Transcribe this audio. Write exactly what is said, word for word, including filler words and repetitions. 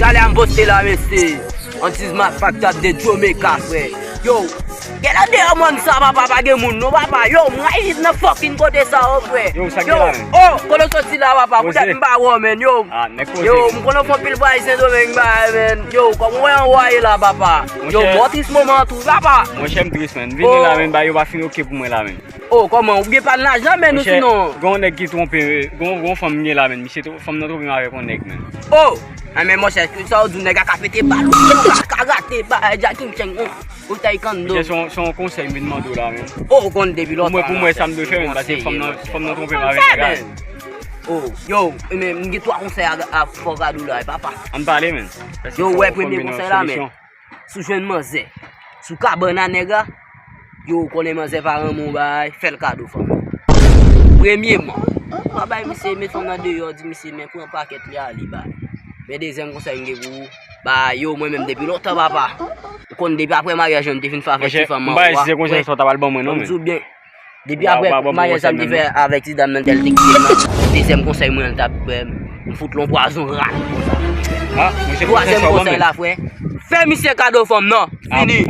Talè a m poste la, mesye. Antiz Mafak t ap de Jamaica, frè. Yo, gen la deyò mòn sa, papa, pa gen moun, non, papa. Yo, m rayi nan fucking kote sa, o, frè. Yo, sa gen la, men? Oh, kote w soti la, papa? Poutèt m pa wè w, men, yo. Ah, nèg poze. Yo, m konnen w fè anpil vwayaj Sendomeng, ba, men. Yo, kòman w wè anwaye la, papa? Yo, m tris moman an tou, papa. Monchè, m tris, men. Vini la, men, ba, yo pa fin oke pou mwen la, men. Oh, kòman? Ou gen pa n lajan, men, ou sinon? Gen yon nèg ki twonpe, gen yon, gen yon fanm m gen la, men. Misye, fanm nan twonpe m avèk yon nèg, men. Oh! A, men monchè, sa w di, nèg la ka pete bal, ou ka rate ba, Jackie Chan, ou, ou taekwondo. Misye, se yon, se yon konsèy m vin mande w la, men. Oh, ou konn depi lontan. Pou mwen, pou mwen, sa m dwe fè, men, paske fanm nan, fanm nan twonpe m avèk nèg la, men. Oh, yo, men, m gen twa konsèy a, a fè w kado la, papa. Ann pale, men. Yo, wè, premye konsèy la, men. Si w jwenn manzè sou kabann a nèg la, yo, ou konnen manzè pa renmen w bay, fè l kado fanm nan. Premyeman, pa bay misye, met fanm nan deyò, di misye men pran pakèt li ale bay. Men dezyèm konsèy m gen pou ou, ba yo, mwen menm depi lontan, papa. Ou konn depi apre maryaj mwen te fin fè avèk ti fanm nan, ou a, si se konsèy sa w ta pral ban mwen, non, men. Depi apre maryaj sa m te fè avèk ti dam nan, tèl te kite m nan, dezyèm konsèy mwen, l t ap fè m, m fout l yon pwazon rat konsa. Twazyèm konsèy la, frè, fè misye kado fanm nan. Fini.